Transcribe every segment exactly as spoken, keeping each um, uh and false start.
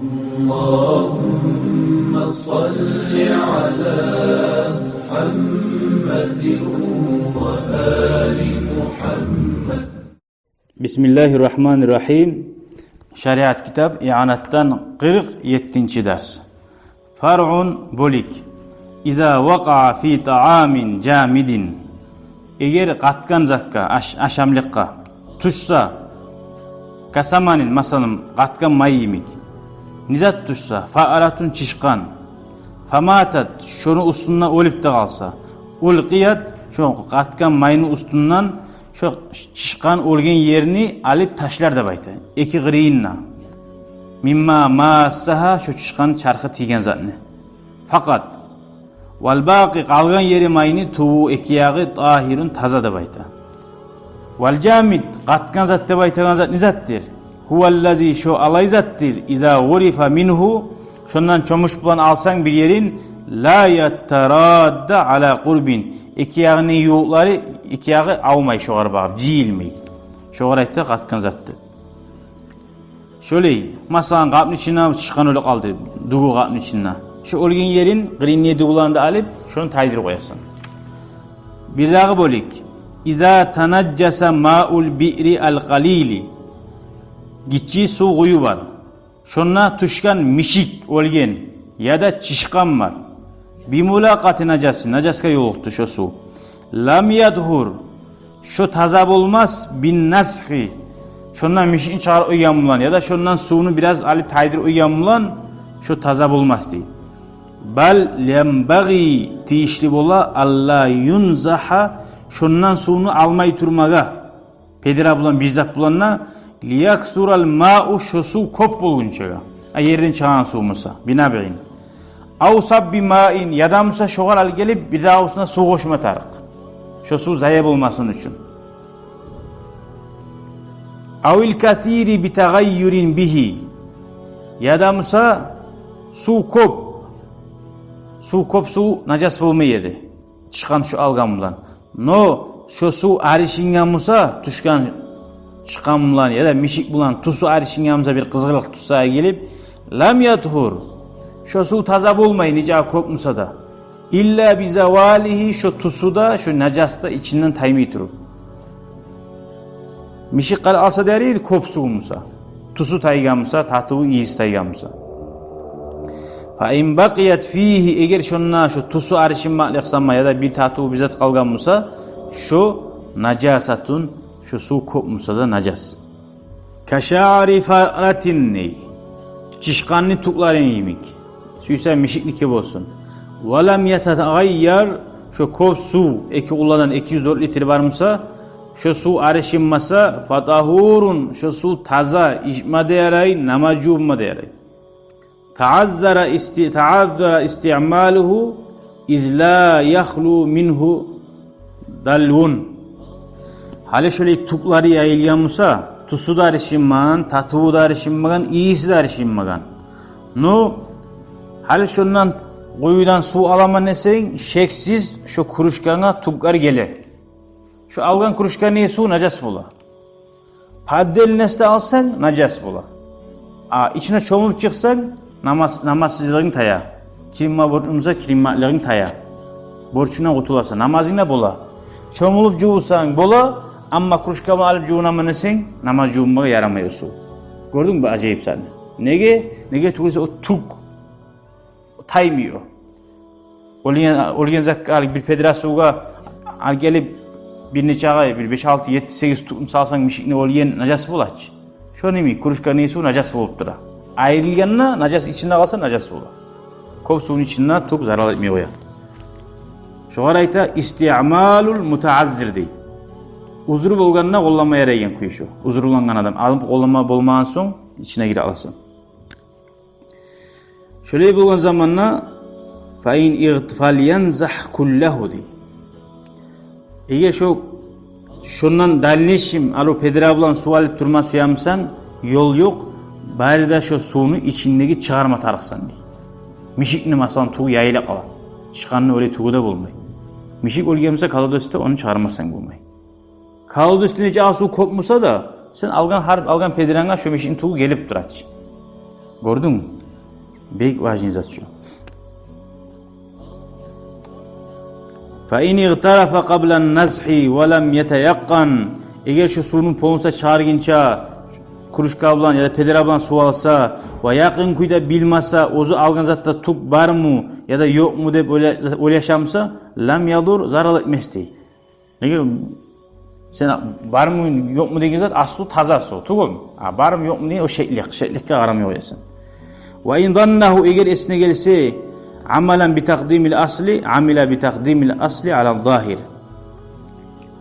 اللهم صل على محمد وآل محمد. بسم الله الرحمن الرحيم. Шариат китап, Ианатдан къыркъ еттинчи дарс. Фаръун, бёлюк. إذا وقع في طعام جامد. Эгер къатгъан затгъа, аш-, ашамлыкъгъа тюшсе, كسمن, масала, къатгъан май йимик. Не зат тюшсе, فأرة, чычкъан. فماتت, шону уьстюнде оьлюп де къалса. ألقيت, шо къатгъан майны уьстюнден шо чычкъан оьлген ерни алып ташлар деп айта. Эки къырыйын да. مما مسها, шо чычкъан чархы тийген затны. Факъат. والباقي, къалгъан ери майны, тюбю, эки ягъы, طاهر, таза деп айта. والجامد, къатгъан зат деп айтагъан зат не затдыр? هو الذي, шо алай затдыр, إذا غرف منه, шондан чомуч булан алсанг бир ерин, لا يترادى على قرب, эки ягъыны ювукълары, эки ягъы авмай шогъар багъып, жыйылмай. Шогъар айта къатгъан зат деп. Шолай, масала, къапны ичинде чычкъан оьлюп къалды, дюгю къапны ичинде. Шо оьлген ерин, къырыйын, не дюгюлерин де алып, шону тайдырып къоясан. Бирдагъы бёлюк. إذا تنجس ماء البئر القليل. Гиччи сув къую бар. Шонда тюшген мишик оьлген яда чычкъан бар. بملاقاة نجس, нажасгъа ёлукъду шо сув. لم يطهر, шо таза болмас, بالنزح, шондан мишикни чыгъарып къойгъан булан яда шондан сувну бираз алып тайдырып къойгъан булан шо таза болмас дей. بل ينبغي, тийишли бола, ألا ينزح, шондан сувну алмай турмагъа. Педра булан, бир зат булан да, ليكثر الماء, шо сув кёп болгъунчагъа. А ерден чыгъагъан сув буса, بنبع. أو صب ماء, яда буса шогъар алып гелип бирдагъы уьстюне сув къошма тарыкъ. Шо сув зая болмасын учун. أو الكثير بتغير به. Яда буса сув кёп. Сув кёп, сув нажас болмай эди. Чычкъан шо алгъан булан. Но шо сув арышынгъан буса, тюшген чычкъан булан яда мишик булан тюсю арышынгъан буса, бир къызгъылыкъ тюс сагъа гелип, لم يطهر, шо сув таза болмай, нече кёп буса да. إلا بزواله, шо тюсю де, шо нажас да ичинден таймай туруп. Мишик къарап алса да ярай, кёп сув буса, тюсю тайгъан буса, татыву, ийиси тайгъан буса. فإن بقيت فيه, эгер шонда шо тюсю арышынмакълыкъ сама яда бир татыву, бир зат къалгъан буса, шо نجاسة, шо сув кёп буса да нажас. كشعر فرة, чычкъанны тюклери йимик. Сюйсе мишикники болсун. ولم يتغير, шо кёп сув, эки къулладан эки юз дёрт литр бар буса, шо сув арышынмаса, فطهور, шо сув таза, ичме де ярай, намаз жувунма да ярай. تعذر است-, تعذر استعماله إذ لا يخلو منه دلو. Гьали шолай тюклери яйылгъан буса, тюсю де арышынмагъан, татыву да арышынмагъан, ийиси де арышынмагъан. Ну, гьали шондан, къуюдан сув аламан десенг, шексиз шо кружканга тюклер геле. Шо алгъан кружканы сув нажас бола. По отдельности алсанг, нажас бола. А ичине чомулуп чыкъсанг, намаз, намазсызлыгъынг тая. Киринме борчлу буса, киринмеклигинг тая. Борчунгдан къутуласан, намазынг да бола. Чомулуп жувсанг бола, амма кружка булан алып жувунаман десенг, намаз жувунмагъа ярамай о сув. Гёрдюнгмю бу ажайып затны? Неге? Неге тюгюл эсе о тюк таймай о. Оьлген, оьлген затгъа алып, бир педра сувгъа алып гелип, бир нече агъай, бир беш, алты, етти, сегиз тюкню салсанг, мишикни оьлген нажас бола чы. Шону йимик, кружканы сув нажас болуп тура. Айрылгъанда нажас, ичинде къалса нажас бола. Кёп сувну ичинде тюк зарал этмей къоя. Шогъар айта истиъмалул мутаъаззир дей. Узру болгъанда къолланма ярайгъан кюй шо. Узрулангъан адам алып къолланма болмагъан сонг, ичине гире аласан. Шолай болгъан заманда, фа ин игът-, фальянзах куллагьу дей. Эгер шо, шондан дальнейшем алып педра булан сув алып турма сюе бусанг, ёл ёкъ, бары да шо сувну ичиндеги чыгъарма тарыкъсан дей. Мишикни, масала, тюгю яйыла къала. Чычкъанны олай тюгю де болмай. Мишик оьлген буса, колодецде, ону чыгъармасанг болмай. Колодецде нече асув кёп буса да, сен алгъан гьар алгъан педранга шо мишикни тюгю гелип тура чы. Гёрдюнг? Бек важный зат шу. Фа ин игътарафа къабла назгьи ва лам ятаякъкъан. Эгер шу сувну полностью чыгъаргъынча кружка булан яда педра булан сув алса ва якъын кюйде билмесе, оьзю алгъан затда тюк бармы яда ёкъму деп ойлашамса, лам ядур, зарал этмес дей. Неге? Сен бармы, ёкъму деген зат аслу таза сув тюгюлмю? А бармы, ёкъму деген о шеклик, шекликге къарамай къоясан. Ва ин заннагьу, эгер эсине гелсе, амалан би такъдимил асли, амила би такъдимил асли ала загьир.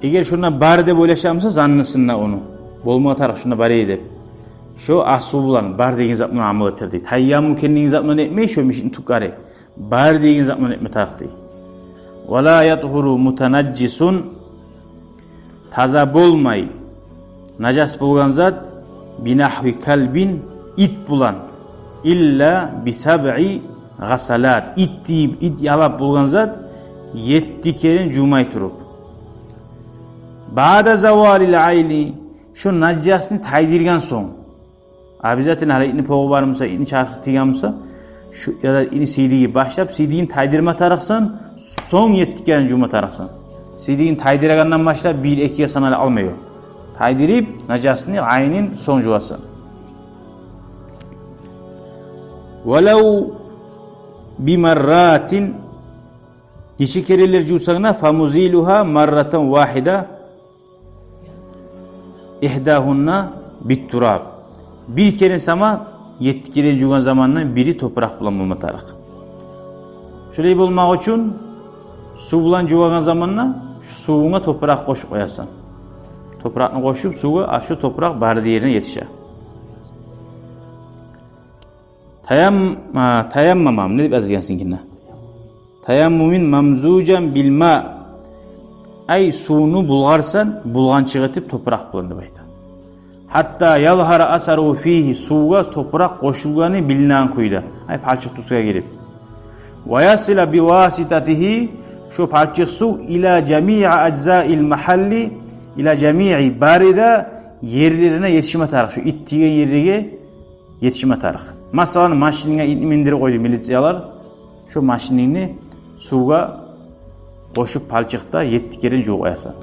Эгер шунда бар деп ойлашамса, заннысында ону, болма тарыкъ шунда бар эди деп, шо аслу булан, бар деген зат булан амал этер дей. Таяммум экенлигин зат булан этмей, шо мишитни тюкери. Бар деген зат булан этме тарыкъ дей. Ва ла ятгьуру мутанажжисун, таза болмай нажас болгъан зат, би нагьви калбин, ит булан, илла би сабъи гъасалат, ит тийип, ит ялап болгъан зат етти керен жувмай туруп. Баъда завалил айни, шо нажасны тайдыргъан сонг. Обязательно гьали итни погъу бармыса, итни чархы тийгенмиса, шу, яда итни сийдиги, башлап сийдигин тайдырма тарыкъсан, сонг етти керен жувма тарыкъсан. Сийдигин тайдырагъандан башлап бир, экиге санала алмай о. Тайдырып нажасны, айнын сонг жувасан. Валав би марратин, нече керенлер жувсанг да, фа музилугьа марратан вагьида, игьдагьунна бит тураб. Бир керен сама, етти керен жувгъан замандан бири топуракъ булан болма тарыкъ. Шолай болмакъ учун сув булан жувагъан заманда шу сувунга топуракъ къошуп къоясан. Топуракъны къошуп сувгъа, а шу топуракъ бары да ерине етише. Таям-, а, таяммама, не деп язгъан сенкинде? Таяммумин мамзужан бил ма. Ай, сувну булгъарсан, булгъанчыкъ этип топуракъ булан деп айта. Гьатта язгьара асару фигьи, сувгъа топуракъ къошулгъаны билинеген кюйде. Ай, палчыкъ тюсге гирип. Ва ясила би васитатигьи, шо палчыкъ сув, ила жамиъи ажзаил магьалли, ила жамиъи, бары да ерлерине етишме тарыкъ. Шо ит тийген ерлеге етишме тарыкъ. Масала, машининге итни миндирип къойду милициялар. Шо машинингни сувгъа къошуп палчыкъда етти керен жувуп къоясан.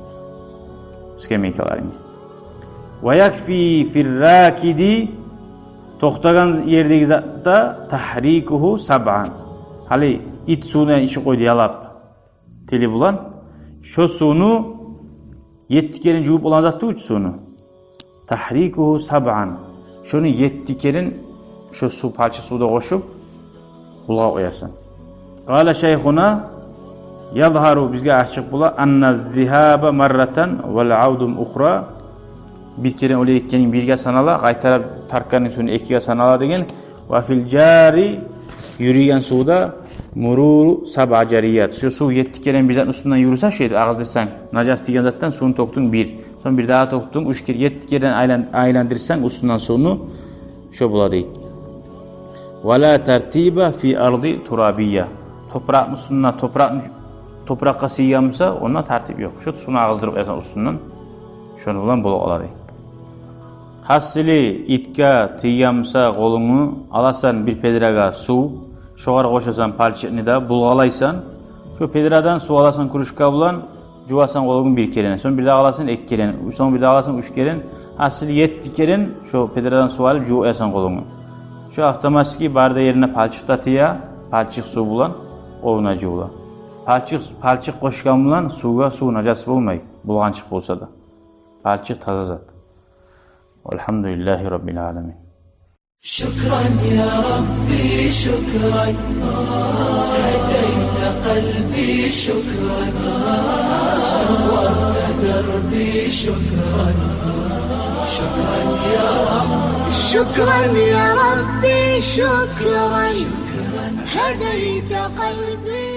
Скамейкаларынгны. Ва якфи фир ракиди, токътагъан ердеги затда, тагьрикугьу сабъан. Гьали ит сувну ичип къойду ялап тили булан. Шо сувну етти керен жувуп болагъан зат тюгюл чю сувну. Тагьрикугьу сабъан. Шону етти керен шо сув, палчыкъ сувда къошуп, булгъап къоясан. Къала шайхуна, язгьару, бизге ачыкъ бола, анна зигьаба марратан вал авду ухра. Бир керен олай этгенинг бирге санала, къайтарып таркъгъанынг сувну экиге санала деген. Ва фил жари, юрюйген сувда, муруру сабъа жарият. Шо сув етти керен бир затны уьстюнден юрюсе, шо ерде агъыздырсанг, нажас тийген затдан сувну тёкдюнг бир. Сонг бир дагъы тёкдюнг, уьч керен, етти керен айлан-, айландырсанг уьстюнден сувну, шо бола дей. Ва ла тартиба фи арди турабия. Топуракъны уьстюнде, топуракъны, топуракъгъа сыйгъан буса, онда тартип ёкъ. Шо сувну агъыздырып къоясан уьстюнден, шону булан болуп къала дей. Гьасили, итге тийген буса къолунгну, аласан бир педрагъа сув, шогъар къошасан палчыкъны да, булгъалайсан. Шо педрадан сув аласан кружка булан, жувасан къолунгну бир керен. Сонг бир дагъы аласан эки керен, сонг бир дагъы аласан уьч керен. Гьасили, етти керен шо педрадан сув алып жувасан къолунгну. Шо автоматически бары да ерине палчыкъ да тие, палчыкъ сув булан къолунг да жувула. Палчыкъ, палчыкъ къошгъан булан сувгъа сув нажас болмай, булгъанчыкъ болса да. Палчыкъ таза зат. Валгьамдулиллагьи раббил аламин. شكرا يا ربي، شكرا. هديت قلبي، شكرا. نورت دربي، شكرا. شكرا يا رب. شكرا يا ربي، شكرا. هديت قلبي.